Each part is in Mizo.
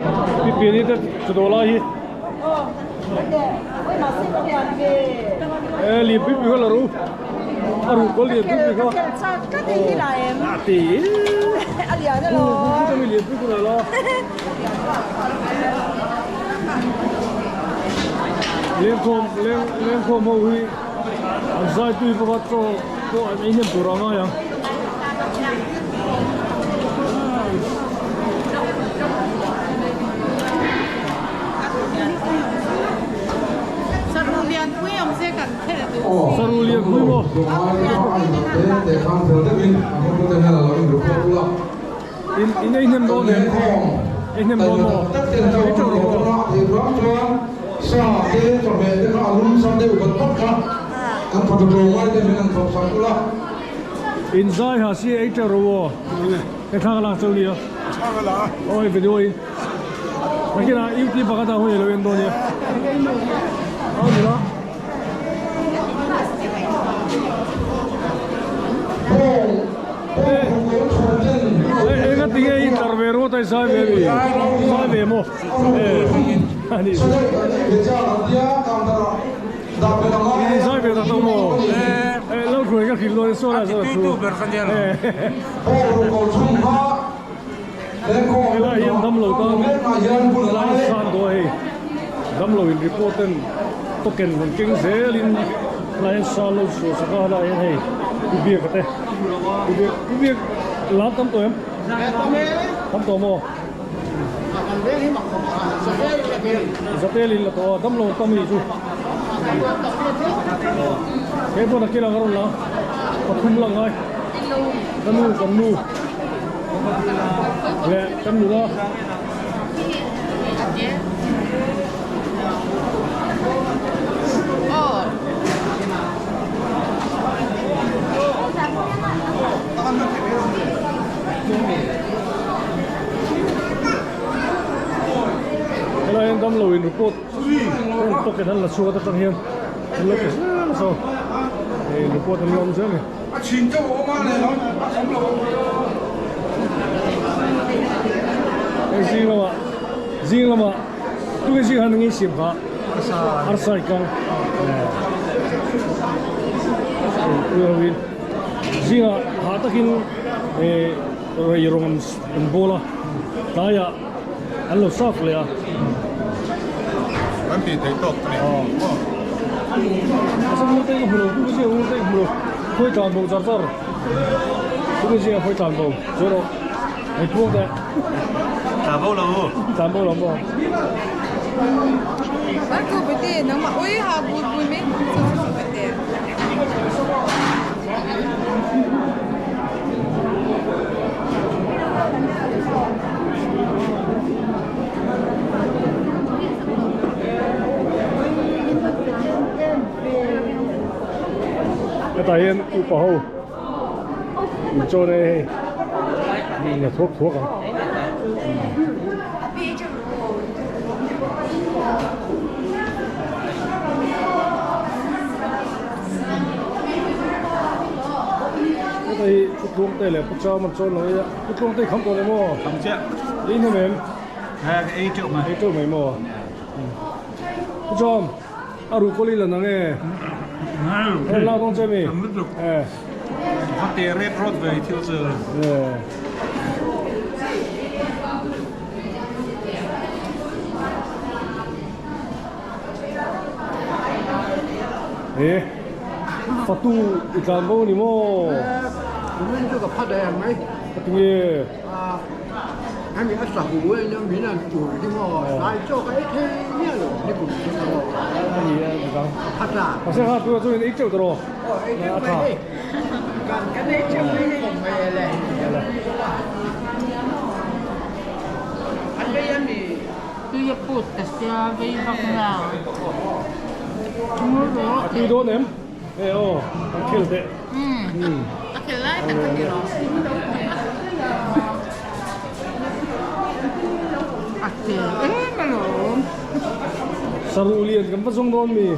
Pi Piani te chawdawh lai hi. E lian pui pui kha la ru. A ruh kawl lian pui pui kha. A ti. Hu hu te mi lian pui pui la. Lengkhawm leng lengkhawm ho hi an zai tui bawk a chaw pawh an ei hnem tur a ngai ang. Saru lian pui maw? In in ei hnem dawn em? Ei hnem dawn maw? Ei teuh rawh aw. In zai ha si ei teuh rawh aw. He thla ka lak chauh nia. Aw hei video in. Nakinah YouTube pakhat ah hun i lo en dawn nia. Aw nula. Eng a tinge i tlar ve rawt a i zai ve mi? Zai ve maw? A ni chu. I zai ve tak tak maw? Lo hruai ka hrilh dawn e saw lai saw thu. Helai hian damlo tan lai san daw a hei. Damlo in report ten token rawn keng zelin helai hian sa lo chhuah sak a helai hian hei pu biak a te pu biak pu biak lam tam tawh em tam tawh maw zatel in la tawh a damlo tam hi chu he pawh nakin ah ka rawn la pathum lang ngai ka nu kan nu leh kan nula. Helai hian damlo in report heng token an la chhuak a atang hian an lo pe zel a saw hei report an la awm zel a ni. Hei zing lamah zing lamah tunge zing han ngei siam kha arsa i kang ui zingah hah takin rei rawng an bawl a tlaiah an lo sak leh a. Kan tih theih tawk a ni. A sam ngurte ka hmu lo, tu zia ngurte ka hmu lo. Khawi tlan bo char char. Tu zia khawi tlan bo. Chu rawh. Hei phuang teh. Tlan bo lo. Tlan bo lo maw. An ku bete nangmah ui ha bul bul mai chu chu bete. Hetah hian upa ho inchawn e hei in a thuak thuak ang. Heta hi Putluang te leh Pucham an chawn lo a, Putluang te i kham tawh le maw? Kham chiah. I hnem em? He ka ei teuh mai. Ei teuh mai maw? Pucham, a ruh kawl i la nang e. Hei la dawn che mi? Tam lutuk. Eh. Va te ret rawt ve i thil chu. Eh. E fatu i tlan bo ni maw? Kumin chu ka phat em mai. Ka ti nge? Hemi a sahu e nia min an tur hi maw sai chaw ka ei thei miah lo ni kum chu ka maw. A ni a ni dang. Ka phat a. Mahse kha tura chuan ei teuh tawh. Aw ei teuh mai hei. Kan kan ei teuh mai hei. Mai ele. An bei ami. Tui a put ta sia vei vak na. A tui dawn em? E aw, an khel teh. Umm, a khel lai tak a ni rawh. A tel em alawm. Saruh lian kan va zawng dawn mi?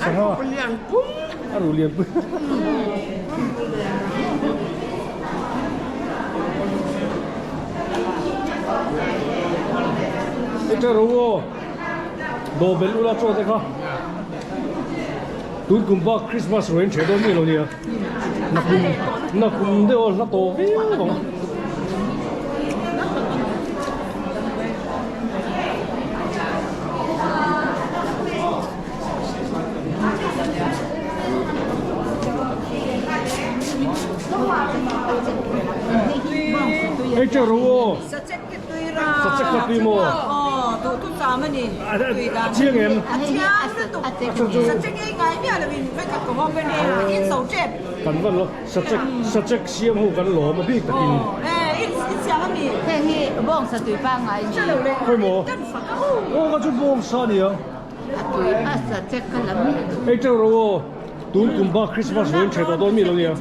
Sangha. A ruh lian pui. A ruh lian pui. Eiṭeuh rawh u aw. Dawh belh ula chaw te kha. Tun kum bak Christmas ruai in ṭheh dawn mi lo nia. Nakum nakum deuh a hla tawh viau ang. Ei teuh rawh u aw. Sachek ka tui maw? A chiang em? Kan van lo sachek sachek siam ho kan lawm a bik takin. Khawi maw? Aw ka chu bawngsa a nia. Ei teuh rawh u aw. Tun kum bak Christmas ruin ṭhe tawh dawn mi lo nia.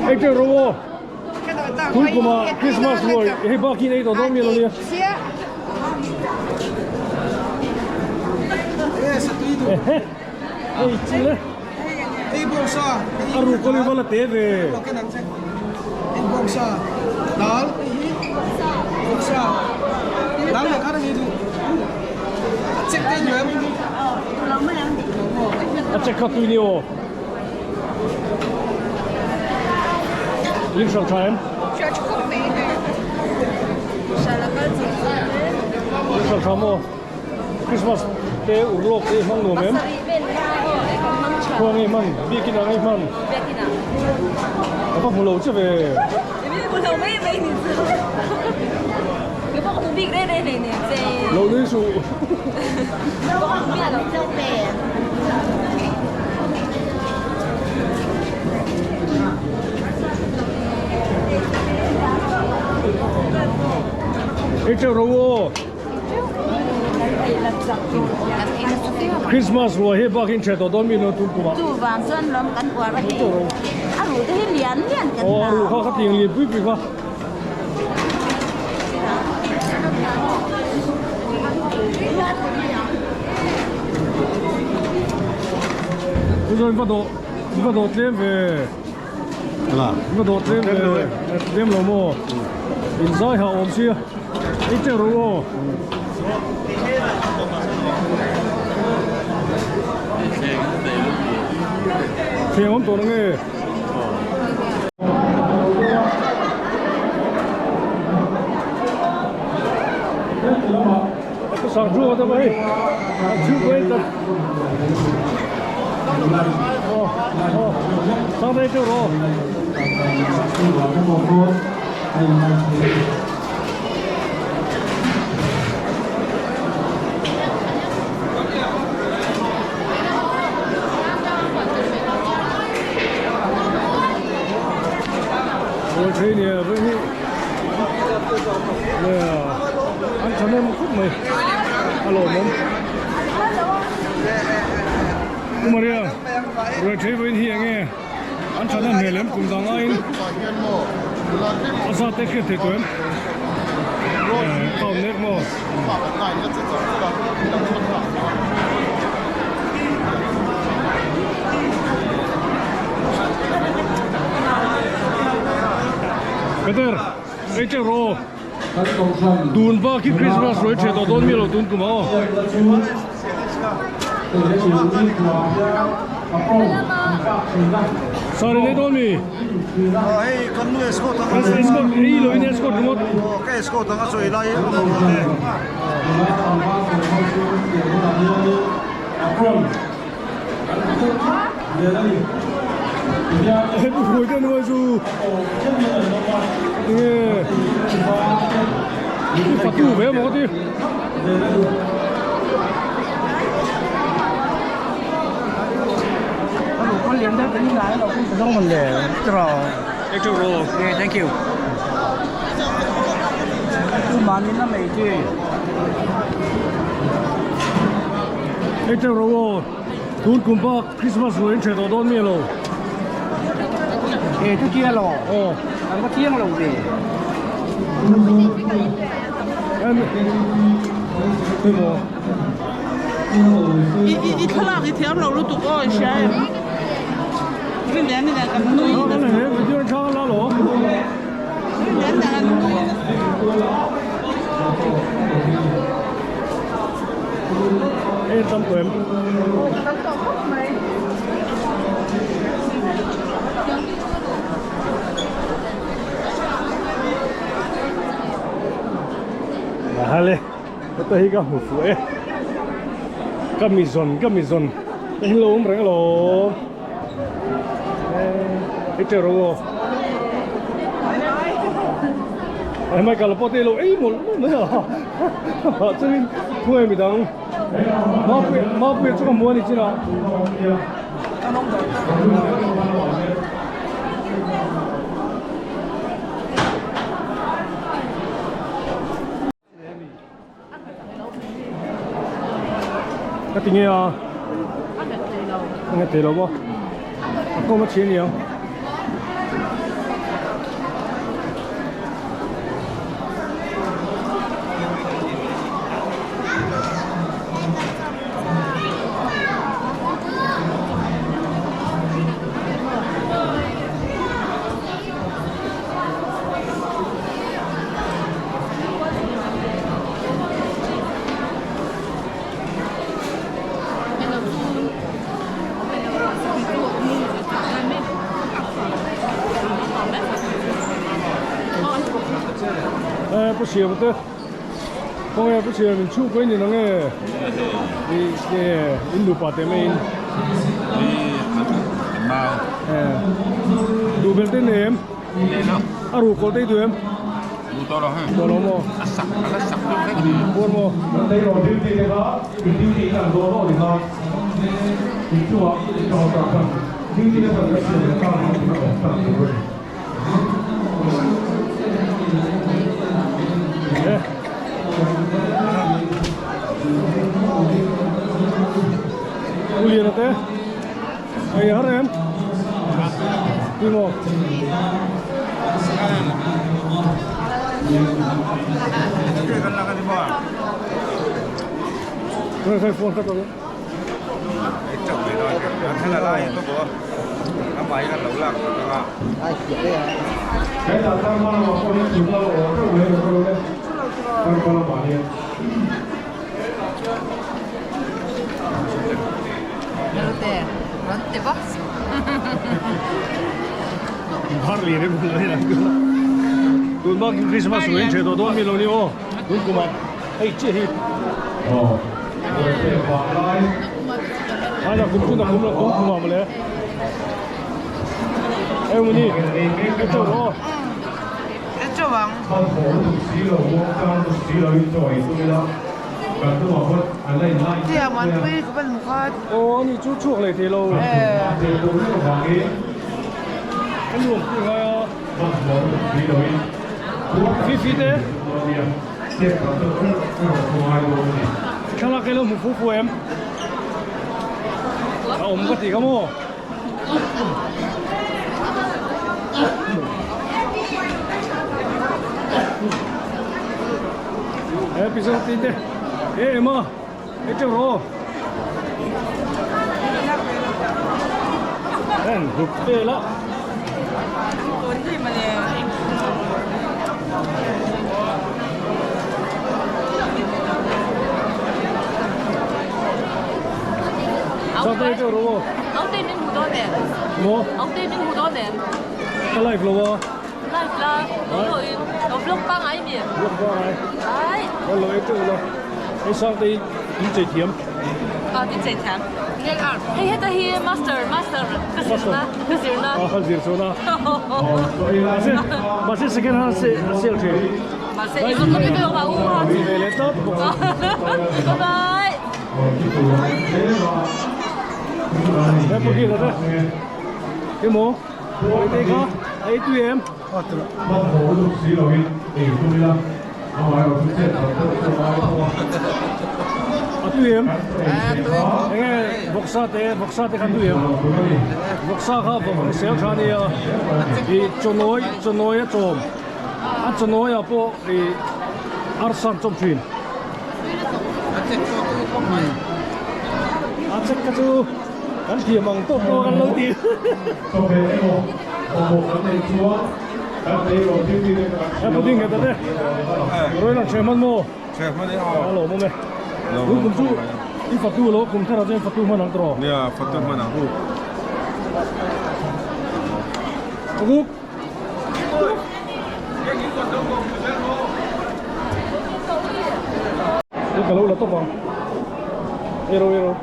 Ei teuh rawh u aw. Tun kumah Christmas ruai hei bakin ei tawh dawn mi lo nia. Hei chu le. A ruh kawlh i va la te ve. A check kha tui ni aw. Lim hrang tha em? Lim hrang tha maw? Christmas te urlawk te hmang nuam em? Khua ngei hman, biakin ah ngei hman. Ka va hmu lo che ve. Lo nui suh. Ei teuh rawh u aw. Christmas ruai hi bak in ṭhe tawh dawn mi lo tum kum ah. Chuvang chuan lawm kan uar a hi. A ruh te hi lian lian kan Aw a ruh kha kha tiang lian pui pui kha. Chu chuan va dawh va dawh tlem ve. Va dawh tlem ve tlem lo maw in zai ha awm sia ei teuh rawh u aw. Thleng awm tawh nange. Sang chu a hei chu ko en sang đây chưa rồi Ôi thế nè với nè An tha nem khawp mai a lawmawm. U Maria, ruai thei vawiin hi enge an tha na hmel em kum dang aiin a zat te hriat thei tawh em? Ka awm nek maw? Peter, ei teuh rawh aw. Tun bak hi Christmas ruai ṭheh tawh dawn mi lo tun kum ah aw. Sari nei dawn mi? Escort ei lo in escort ringawt. Hemi hruai te nuai chu enge i fatu ve maw ka ti. Thank you. Hei teuh rawh aw, tun kum bak Christmas ruai in ṭheh tawh dawn mi alo? E chu tia lo, aw kan va chiang lo ve. Em, hei maw? I i i thlalak i thiam lo lutuk aw i hria em? Rinlian nen kan nui nasa. He video thla la lo. Rinlian nen kan nui nasa. Hei tam tawh em? Tam tawh khawp mai. Hale, heta hi ka hmu fuh e. Ka mi zawn, ka mi zawn. Hei hi lo awm reng alawm. Hei teuh rawh aw. Hei Michael pawh te lo ei mawlh mawlh mai a. Chuanin khawnge midang Mapuia Mapuia chu ka hmu a ni chin a. Ka ti nge a? A nghet thei lo maw? A kawm a chhi a niang. Ê, pu siam te kawng e pu siam in chhuk in ang e i e in nupa te mai in e duh bel te nei em a ruh kawl te i duh em duh lo maw buar maw U Liana te ei har em tui maw Khai khai phone kha tawh Christmas Hei chiah hi Ai la kum chu na kum la kum kum ah mawle Ei mawni ei chauh rawh aw Ei chauh ang. Tia Muanpui ka van hmu kha. Aw ani chu chhuak leh thei lo. Ka nuam pui ngai a. Fifi te. Thlalak ilo hmu fu fu em? A awm ka tih kha maw? He pizza ti te e ema e teuh rawh en hup vel a. Ka live lo a. Live la, lo lo in, lo vlog pangai mi. Vlog pangai. Ai. Lo e teuh la. Hei sang te in chei thiam. A tin chei thiam. Hei heta hi master master ka zirna ka zirna. A ka zir chuan a. Mahse mahse second hand a sale thin. Mahse i vlog ka lo ma u ha. Ve leh tawp bawk. Bye bye. He pawh hi ka emaw te kha a ei tui em? A tui em? Enge vawksa te vawksa te kha tui em? Vawksa kha vawk sel tha ania i chawnawi chawnawi a chawm a chawnawi ah pawh i arsa an chawm thin. A check kha chu kan thiam ang tawp pawh kan lo ti. A pudding nghet ate. Roi lang hre hman maw? Hre hman e aw. A lawm awm e. Tun kum chu i fatu lo kum thar ah chuan fatu hman ang tawh. Nia fatu hman ang. Kuk. Cái cầu là tốt không? Hero hero.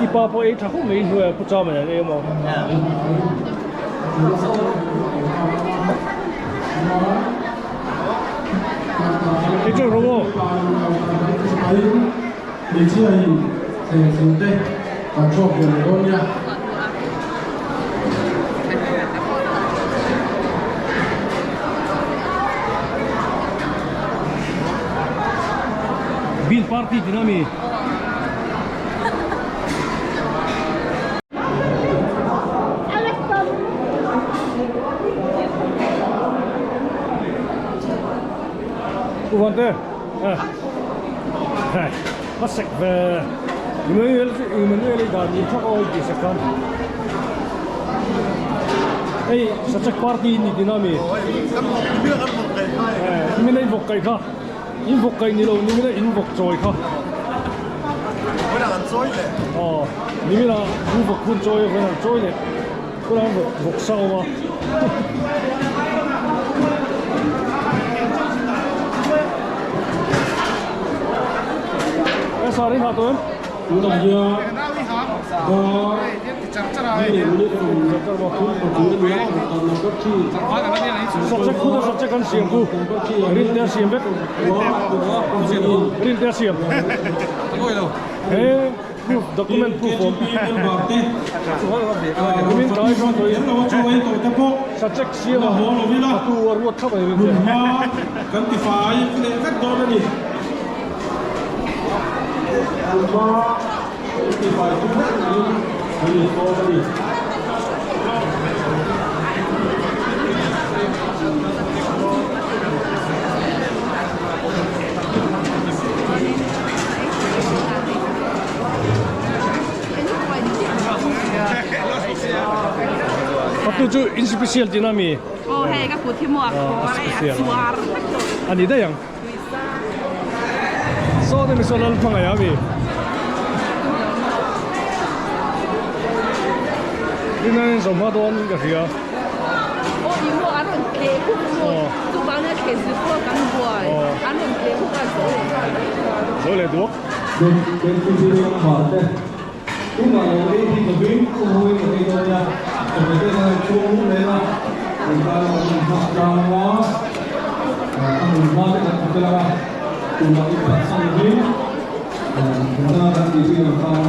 I pa pawh ei tha khawp mai hnuaiah pu chama nen ei awm ang. Ei teuh rawh aw. Hmeichhia in thleng thil te kan chhuak ve leh dawn nia. Bill party tina mi. Uvante. Hei, a sek ve. Emmanuel chu Emmanuel i dan ni thak awi tih sek khan. Hei, sachek party ni tina mi. Min ei vawk kai kha. In vawk kai ni lo, ni mina in vawk chawi kha. Vawiin an chawi leh. Aw, ni mina u vawk hun chawi vawiin an chawi leh. Kawlai an vawk vawk sa awm a. E sar in ha tawh em? Tunah hian dar ni leh minute 32 a ni a, kan number 3 Subject khu ta subject kan siam khu rin te a siam vek rin te a siam he proof document proof awm nimin tlai khan subject siam a tu a ruat thlap a ni rin te. Kan tifai leh vek dawn a ni. Hmunhma kan tifai tum vek niin kan inpawm a ni. Fatu chu in special tihna mi? Aw hei ka kut hi maw a khaw a hei a chuar vek tawh. A ni daih ang. Saw te mi saw lal hmangaih a mi. Tin an inzawm hma dawn in ka hria. Aw i maw an rawn tleh khuk maw chuvang nia thleh zir pawh kan buai an rawn tleh khuk a zo leh nghal daih chuan. Zo leh duak. Tunah lo ei hi ka veng khum ho in ka ei dawn nia, ka pe te khan chhung rum mai a, kan tan a kan inhak tlang a, a hmun hma te kan hmu tel a, tunah i phatsan lovin hmun kan tih zing ang khan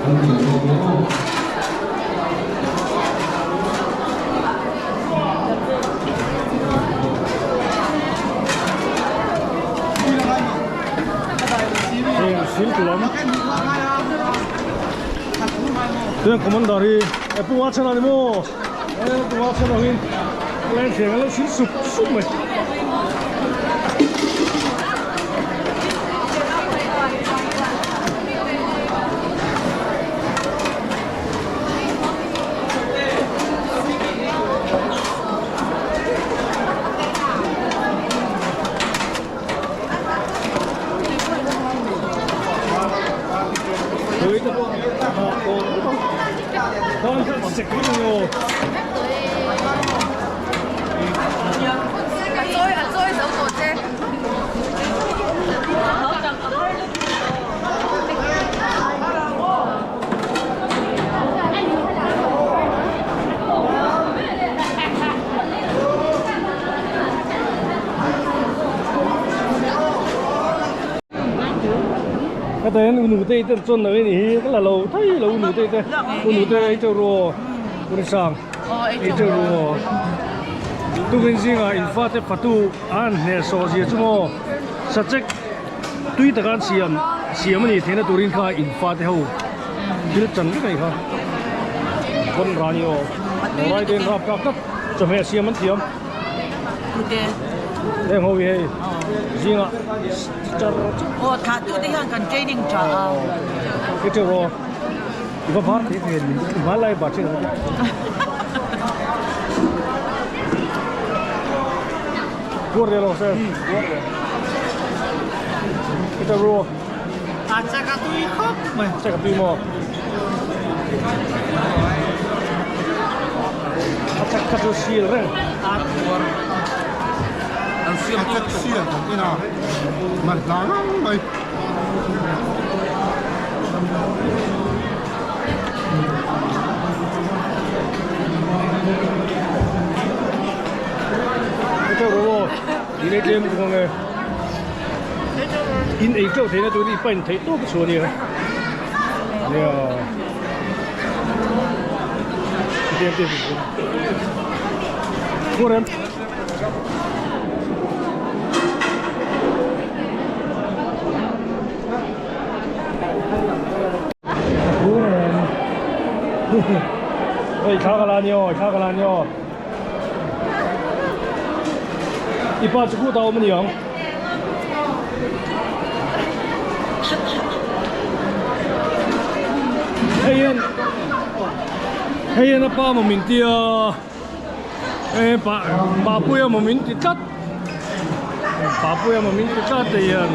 kan ti leh dawn nia aw. Heng silk lam chuan commander hi e pu a chhan a ni maw e pu a chhan angin leng thleng a lo sil sup sup mai. Heta hian unute te chuan lo a ni hi ka la lo thei lo unute te unute ei teuh ru aw Unisang ei teuh ru aw tukin zingah in fate fatu a han hnehsawh zia chu maw sachek tui taka an siam siam a ni theihna turin kha in fate ho thil chan vek a ni kha pawn rani aw rawrai te in rap thlak tlat chawhmeh siam an thiam. Heng ho hi hei zingah char char. Aw thlah tu te hian kan training tha a. Ke teuh rawh. I va var thei thei min i hmai lai bar thin ang. Kuar ve lo se. Kuar ve. Ke teuh rawh. A chak a tui khawp mai. Chak a tui maw? A chak kha chu sil reng. A kuar. An siam a chak sil kan ina man hla ngang mai. Cái trâu đó đi lấy tlem chu nge in ei teuh theihna tur i pain theih tawp chu a nia nia tlem te chu Khuarem Khuarem Hei thla ka la nia aw thla ka la nia aw I pa chu kut a awm a ni ang. Hei hian hei hian a pa maw min ti a hei pa papuia maw min ti tlat papuia maw min ti tlat hei hian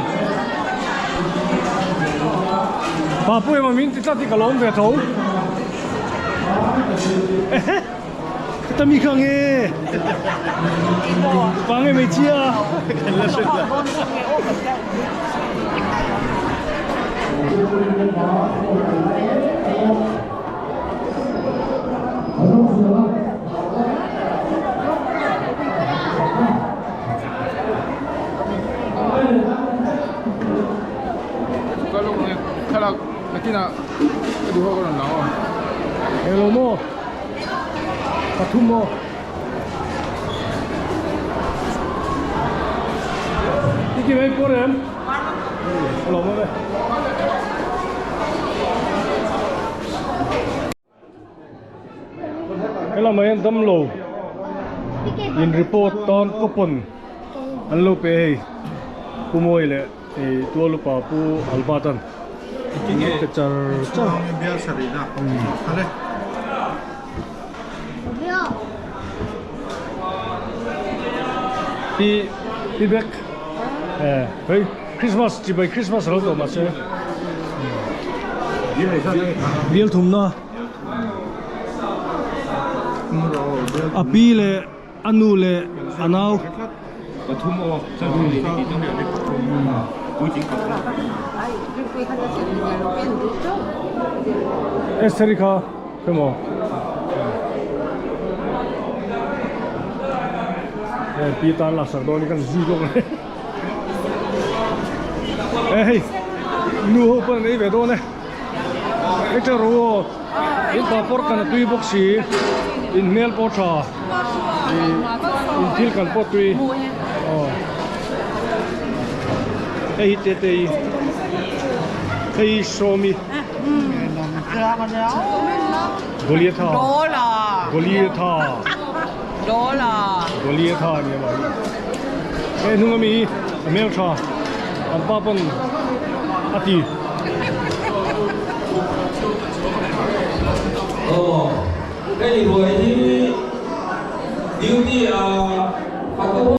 papuia maw min ti tlat hi ka lawm ve tho. Ka mi kha nge pa nge mai chia kan la hre la Thlalak nakinah ka duh ho ka rawn lang aw. Hello maw. Pathum aw. Ti ki mai pawr em? A lawm awm e. Helamah hian damlo in report tan coupon an lo pe hei Pu Mawi leh Ei tual upa pu Albert an pe char char. Pi pi bek eh hei Christmas chibai Christmas alo tawh mahse bial thumna a pi leh A nu leh a nau. Pathum aw, chuan hun leh tih chu pathum puitling pathum. Esther-i kha hemaw hei pi tan laksak dawn hi kan zui lawk a ni e hei nu ho pawh an ei ve dawn e hei teuh rawh u aw in papawr kan a tui bawk si in hmel pawh tha. In thil kan pawh tui aw hei hi tete hi hei hi sawmi Goliatha Goliatha Goliatha a ni a mahni hei hnung ami hi a hmel tha an pa pawn a ti. Hei ruai hi duty a patu.